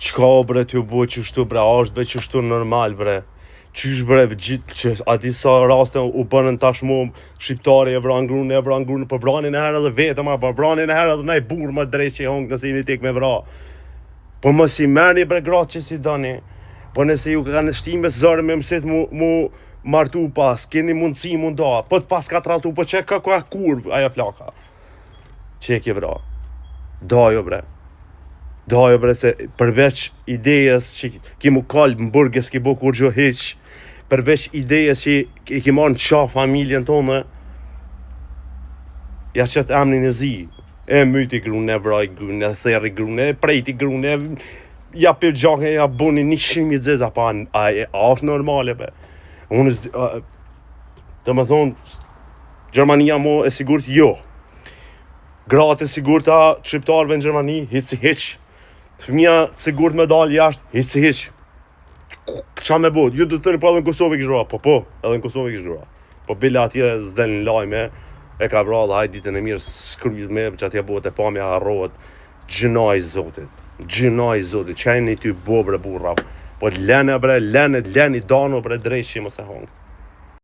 Çka o bre t'ju bo qështu bre, a është bre qështu normal bre? Qysh bre gjithë që a di sa raste u bënën tashmo shqiptari e vran grun, e vran grun, po vrani në herë edhe vetëm, po vrani në herë edhe naj burrë më drejt që i hongë nëse jeni tek me vra. Po mos i merrni bre gratë që si doni. Po nëse ju kanë shti me zor me mësit mu, mu martu pas, keni mundësi mu nda, po të pas ka tralltu, po që ka ka kurv ajo plaka. Që e ke vra. Dajo bre. Dajo bre se përveç idejës që ki mu kalb në burg e s'ki bo kurgjo hiq, përveç idejës që i ki marrë në qafë familjen tonë, ja qet emnin e zi, e myti grun, e vraj grun, e therri grun, e prejti grun, e ja për gjakën, ja boni një shimi dzeza, pa a, a, a është normale be? Unë, a, do me thonë, Gjermania mo e sigurt, jo. Gratë e sigurta të shqiptarëve në Gjermani, hiç si hiç. Fëmija sigurt me dalë jashtë, hiç si hiç. Qa me bo? Ju do të thoni po edhe në Kosovë kish vra. Po po, edhe në Kosovë kish vra. Po bile atje s'del në lajme, e ka vra dhe hajt ditën e mirë s'kryet me, që atje bëhet e pamja harrohet. Gjynah i Zotit. Gjynah i Zotit. Qa jeni ty bo bre burra? Po lene bre, lene, leni dano bre dreqi mos e hongët.